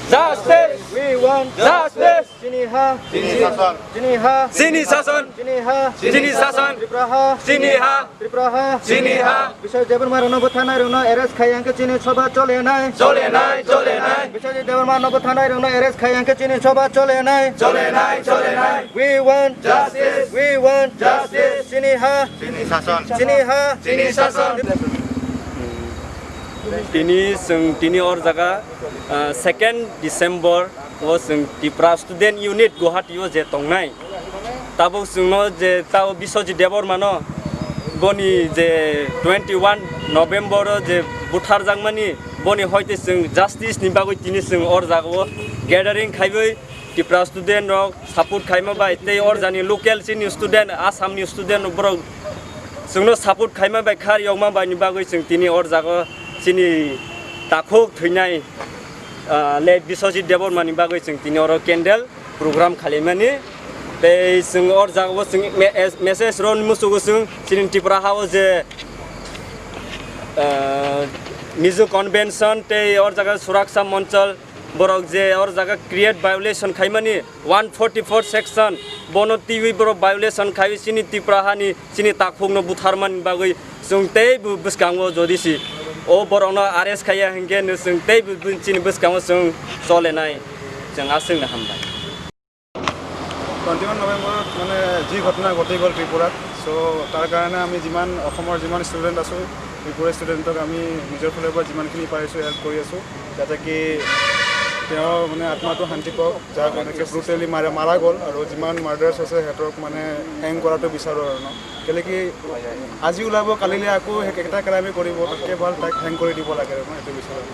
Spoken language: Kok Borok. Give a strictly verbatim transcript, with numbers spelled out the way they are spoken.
Justice! We want justice! Chini ha! Chini sason! Chini ha! Chini sason! Chini ha! Chini sason! Tripura ha! Chini ha! Tripura ha! Chini ha! Biswajit Debbarma rokno butharnai rokno arrest khai hwnkhe chini soba chole nai. Chole nai, chole nai. Biswajit Debbarma no butharnai rokno arrest khai hwnkhe chini soba chole nai. Chole nai, chole nai. We want justice. We want justice. Chini ha. Chini sason. Chini ha. Chini sason. Tini chwng tini or jaga, ah, second December o chwng Tipra Student Unit Guwahati o je tongnai. Tabuk chwngno je tao Biswajit Debbarma no boni je twenty one November o je butharjakmani boni hoite chwng justice ni bagwi tini chwng or jaga o gathering khaiwi Tipra student rok support khaima bai tei or jani local chini student, Assam ni student rok borok chwngno support khaima bai khar yokma bai ni bagwi chwng tini or jaga o chini takhuk thwinai, ah, late Biswajit Debbarma ni bagwi chwng tini oro candle program khalaimani. Tei chwng or jaga o chwng me-, es-, message rw musugo chwng chini Tripura ha o je, ah, Mizo Convention tei or jaga Suraksha Manchal borok je or jaga create violation khaimani one forty four section bono twiwi borok violation khaiwi chini Tripura hani chini takhukno butharmani bagwi chwng teibo bwskango jodi si o borokno arrest khaiya hinkhe no chwng teibo chini bwskango chwng cholenai chwng aswkno hambai. Twenty one নৱেম্বৰত মানে যি ঘটনা ঘটি গ'ল ত্ৰিপুৰাত, চ' তাৰ কাৰণে আমি যিমান অসমৰ যিমান ষ্টুডেণ্ট আছোঁ, ত্ৰিপুৰা ষ্টুডেণ্টক আমি নিজৰ ফালৰ পৰা যিমানখিনি পাৰিছোঁ হেল্প কৰি আছোঁ, যাতে কি তেওঁৰ মানে আত্মাটো শান্তি পাওক, যাক এনেকৈ ব্ৰুটেলি মাৰা মাৰা গ'ল আৰু যিমান মাৰ্ডাৰ্ছ আছে সিহঁতক মানে হেং কৰাটো বিচাৰোঁ আৰু ন। কেলে কি আজি ওলাব, কালিলৈ আকৌ সেই একেটা ক্ৰাইমে কৰিব, তাতকৈ ভাল তাক হেং কৰি দিব লাগে আৰু মই এইটো বিচাৰোঁ।